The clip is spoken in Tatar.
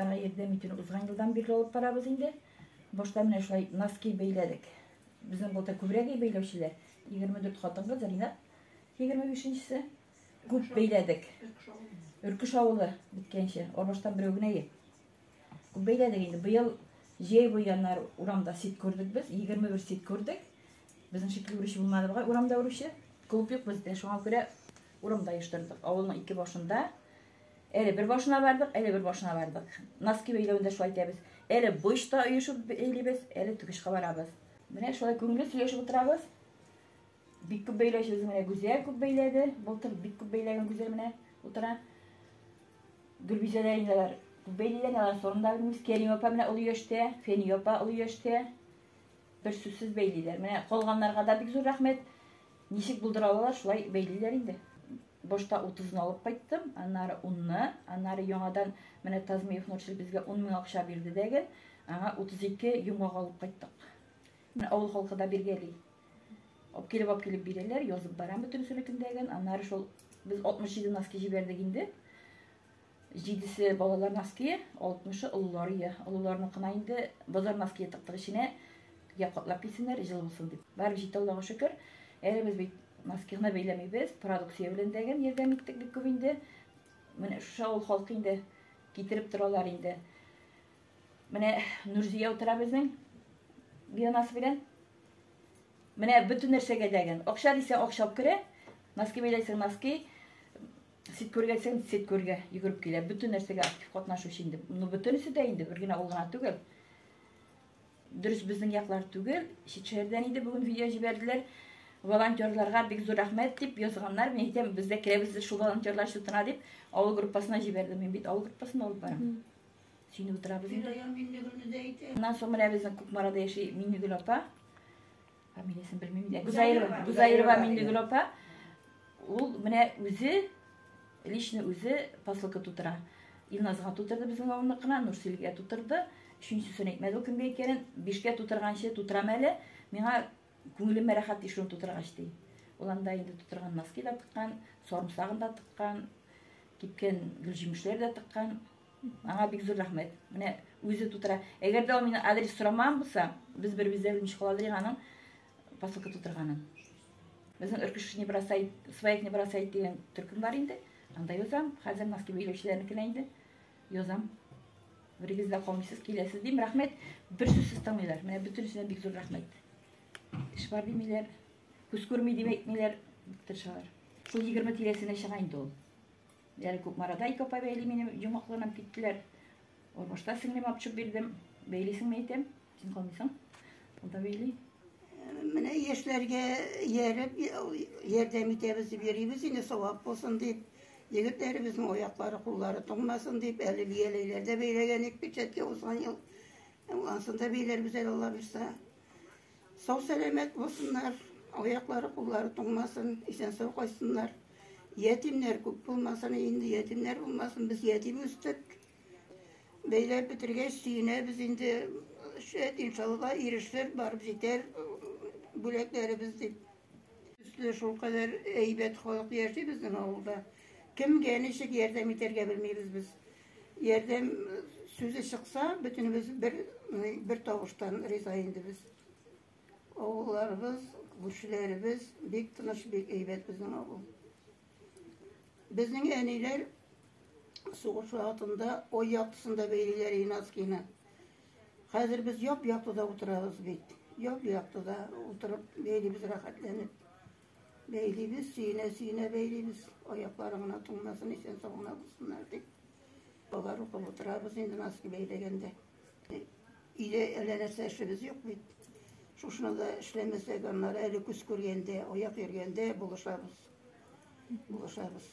Инвалидларга ярдәм итүне узган елдан бирле алып барабыз инде. Башта менә шулай носки бәйләдек. Безнең былтыр күбрәк бәйләүчеләр. 24 хатын-кыз, Ринат 25-нчесе. Күп бәйләдек. Өркеш авылы беткәнче. Арбаштан берәү генә ел. Күп бәйләдек инде. Быел җәй буе аннары урамда сит күрдек без. 21 сит күрдек. Безнең шикелле үрүче булмады бугай, урамда үрүче. Клуб юк бездә, шуңа күрә урамда оештырдык. Авылның ике башында. Әле бер башына бардык, әле бер башына бардык. Носки бәйләүне дә шулай итәбез. Әле бочта оешып бәйлибез, әле төгешкә барабыз. Менә шулай күңелле сөйләшеп утырабыз. Бик күп бәйләүче безнең менә Гүзәл күп бәйләде. Былтыр бик күп бәйләгән Гүзәл менә утыра. Гөлбизә дә инде алар күп бәйлиләр, алар сорын да белмибез. Кәрим апа менә олы яшьтә, Фәния апа олы яшьтә. Бер сүзсез бәйлиләр. Менә калганнарга да бик зур рәхмәт. Ничек булдыра алалар, шулай бәйлиләр инде. Башта 30-ны алып кайттым, аннары 10-ны, аннары яңадан менә Тазмиев Нурсил безгә 10 мең акча бирде дәген, аңа 32 йомгак алып кайттык. Менә авыл халкы да биргәли. Алып килеп, алып килеп бирәләр, язып барам бөтенесенекен дәген. Аннары шул без 67 носки җибәрдек инде. Җидесе балалар ноские, 60-ы олылар ия. Олыларныкына инде базар ноские тыктык эченә, я катлап килсеннәр, җылы булсын дип. Барып җитте, Аллага шөкер. Әле без бит носки гына бәйләмибез, продукция белән дә ярдәм иттек бик күп инде. Менә шушы авыл халкы инде китереп торалар инде. Менә Нурзия утыра безнең бианасы белән. Менә бөтен нәрсәгә дәген. Акча дисәң, акча алып керә. Носки бәйләсәң, носки. Сит күргәсең, сит күргә йөгереп килә. Бөтен нәрсәгә актив катнашучы инде. Ну, бөтенесе дә инде, бер генә ул гына түгел. Дөрес, безнең яклар түгел. Чит шәһәрдән инде бүген видео җибәрделәр. Волонтерларга бик зур рәхмәт дип язганнар. Мин әйтәм, без дә керәбез шул волонтерлар счетына дип, авыл группасына җибәрдем. Мин бит авыл группасында алып барам. Сөенеп утырабыз инде. Аннан соң менә безнең Кукмарада яши Миннегөл апа. Фамилиясен белмим дә. Гузаирова, Гузаирова Миннегөл апа. Ул менә үзе, лично үзе посылка тутыра. Илназга тутырды безнең авылныкына, Нурсилгә тутырды. Өченчесен әйтмәде ул кемгә икәнен. Бишкә тутырганчы тутырам әле. Миңа күңелемә рәхәт ди шуны тутыргач ди. Ул анда инде тутырган носки да тыккан, сарымсагын да тыккан, кипкән гөлҗимешләр дә тыккан. Аңа бик зур рәхмәт. Менә үзе тутыра. Әгәр дә ул мине адрес сорамаган булса, без беребез дә белмичә каладыр идек аның посылка тутырганын. Безнең Өркеш не бросай, своих не бросай дигән төркем бар инде. Анда язам. Хәзер носки бәйләүчеләрнекенә инде язам. Берегез дә калмыйсыз, киләсез дим. Рәхмәт. Бер сүзсез тыңлыйлар. Менә бөтенесенә бик зур рәхмәт. Эш бар димиләр. Күз күрми дип әйтмиләр. Бик тырышалар. Шул 20 тирәсенә чыга инде ул. Әле Кукмарада ике апай бәйли минем йомгакланып киттеләр. Орбашта сеңлем алып төшеп бирдем. Бәйлисеңме әйтәм. Син калмыйсың. Ул да бәйли. Менә яшьләргә ияреп ярдәм итәбез дип йөрибез инде, савап булсын дип. Егетләребезнең аяклары, куллары туңмасын дип, әле бияләйләр дә бәйләгән идек печәткә узган ел. Ансын да бәйләрбез әле, Алла бирса. Сау сәламәт булсыннар, аяклары, куллары туңмасын, исән-сау кайтсыннар. Ятимнәр күп булмасын, инде ятимнәр булмасын, без ятим үстек. Бәйләп бетергәч сөенәбез инде, шәт иншалла ирешер, барып җитәр бүләкләребез дип. Төсле шулкадәр әйбәт халык яши безнең авылда. Кемгә ничек ярдәм итәргә белмибез без. Ярдәм сүзе чыкса, бөтенебез бер бер тавыштан риза инде без. Авылларыбыз, күршеләребез бик тыныч, бик әйбәт безнең авыл. Безнең әниләр сугыш вакытында ай яктысында бәйлиләр носкины. Хәзер без яп-яктыда утырабыз бит. Яп-яктыда утырып бәйлибез рәхәтләнеп. Бәйлибез, сөенә-сөенә бәйлибез. Аяклары гына туңмасын, исән-сау гына булсыннар дип. Алар укып утырабыз инде носки бәйләгәндә. Өйдә әллә нәрсә эшебез юк бит. Шушыны да эшләмәсәк, аннары әле күз күргәндә, аяк йөргәндә булышабыз. Булышабыз.